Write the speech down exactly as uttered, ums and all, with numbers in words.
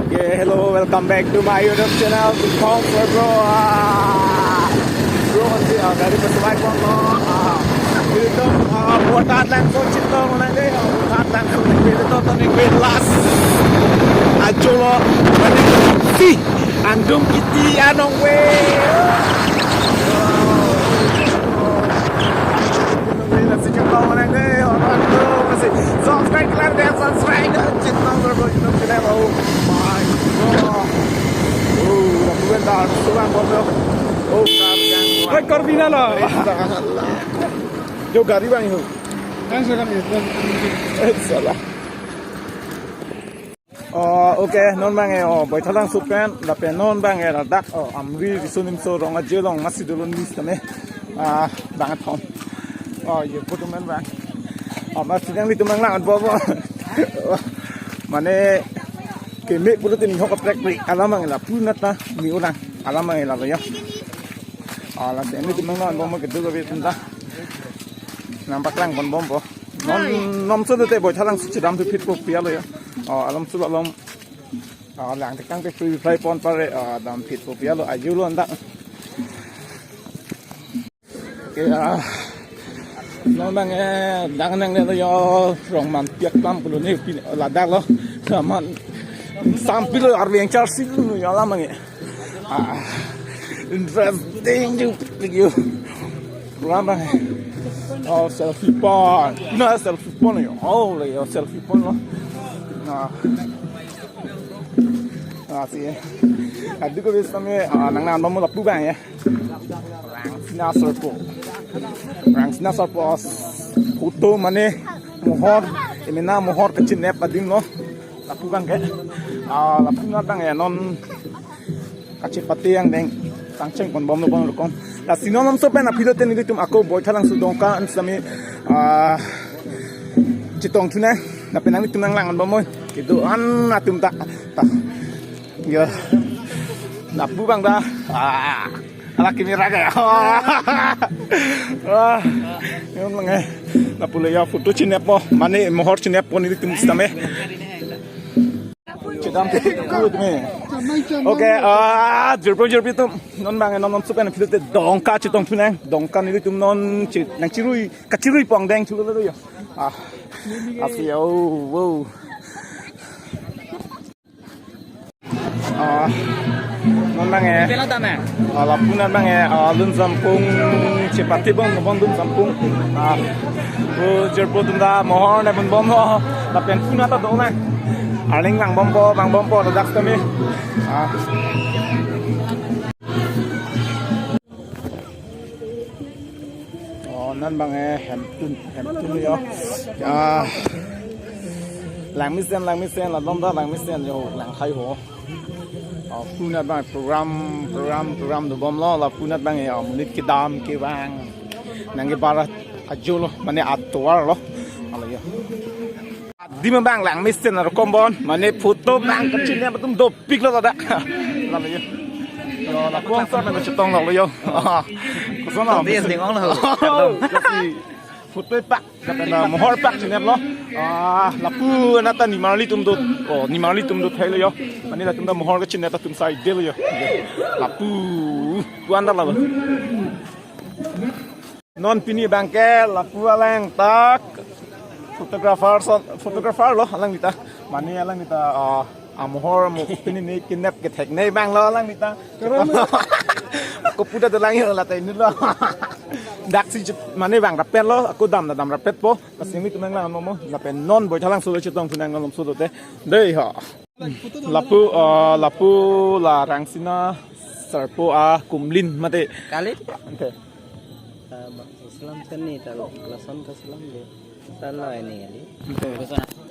Okay, hello, welcome back to my YouTube channel, Big Home for Bro. Ah, bro, si, ah, gari pasulai pon lo. Ah, ilitum, ah, Botalangso chetong nang dei, ah, Botalangso ni pili to, to ni pili last. Ajo lo, mane si, andung kiti anong we. Subscribe kalian deh, subscribe. Channel baru YouTube channel. Oh my God. Oh, lapu bentar, sulang bomlo. Oh, kap yang. Oi, Corvina lo. Jo gari bang ho. Kan sudah kan. Eh, salah. Oh, okay, non bang eh, oh, Boitalangso pen, lapen non bang eh, ladak, oh, Amri, Riso Nimso Rong Aje along, masi dolo nis kami, ah, bang thom. Oh, ye, photo man bang. Oh, masi yang di tumang lang, bo, bo. Mane, keme pura tini hok kaprek pri, alam bang lapu nat na, ni ulang, alam bang lalo ya. Oh, la tini tumang lang, bo, mo kedu gabi tunda. Nampak lang, bon, bom, bo. Non, non so te Boitalangso chedam tu phit po pia lo ya. Oh, alam so alam. Oh, lang tekang te free fly pon pare, ah, dam phit po pia lo, ayu lo anda. Okay, ah. Non bang eh, dang nang le lo yo, rong man piak tam pulo ni pin ladak lo. Saman sampil lo arveng char si lo ya lam bang eh. Ah, interesting juga video. Lama. Oh, selfie point. Na selfie point ya. Oh, le ya selfie point lo. Nah. Ah, si. Adu ko bisa me, ah, nang nang nomor lapu bang ya. Rangsina Serpo. Rangsina Serpo. Photo mane mohor, emena mohor kachinep adim lo. Lapu bang ke. Ah, lapu nat bang ya non kachepate angdeng tangcheng pon bom lo bon rokom. Lasi non alam so pen aphi lo te nelitum ako Boitalangso Dongka an sami, ah, chetong thu nang. Lapen nanglitum nang lang an bom moi. Kedo-an atum ta. Ta. Ya. Lapu bang da. Ah. Ala kimi raga ya. Ah. Yun lang eh. Lapu le ya photo chinep po. Mane mohor chinep po nelitum sitame. Chedam te kut me. Okay, ah, jirpo jirpi atum. Non bang non non sukan phil te Dongka chetong thu nang. Dongka nelitum non che nang chirui, kachirui pon deng chulo lo yo. Ah. Asi ya, oh, wow. Ah. Non bang eh. Pela dam eh. Ah, lapu nat bang eh, ah, lun jampung chepate bom bom lun jampung. Ah. O jirpo atum ta mohor ne bom bom ho. Lapen phu nat ta do nang. Arleng lang bom po, bang bom po, ladak kami. Ah. Oh, non bang eh, hemtun, hemtun yo. Ah. Langmesen, langmesen, la lom ta langmesen yo, lang khai ho. Oh, phu nat bang program, program, program do bom lo, lapu nat bang ya, monit kedam kevang. Nang ke barat ajo lo, mane atovar lo. Alo ya. Adim bang langmesen rokom bon, mane photo bang kachinep atum dopik lo ta. Alo ya. Yo, lapu angsar nang chetong lo yo. Koson lo. Dia ding ong lo. Oh, kasi photo pak, kata na mohor pak chinep lo. Ah, lapu nat ta nimarli atum do. Oh, nimarli atum do thai lo yo. Mane latum ta mohor kachinep atum sai de lo yo. Lapu, puan ta lo. Non pini bang ke lapu alang tak photographer son, photographer lo alanglita. Mane alanglita, ah, amohor mo pini ne kinep kethek ne bang lo alanglita. Ako puda dolang yo lata ini lo. Dak si jut mane bang rapet lo, ako dam na dam rapet po. Kasi nelitum nang lang mo mo. Lapen non Boitalangso lo chetong thu nang non alam so te. Dei ha. Lapu, ah, lapu la Rangsina Serpo a kumlin mate. Kali? Ante. Tama, Islam seni talo, lason ke Islam dia. Talo ini kali. Ante.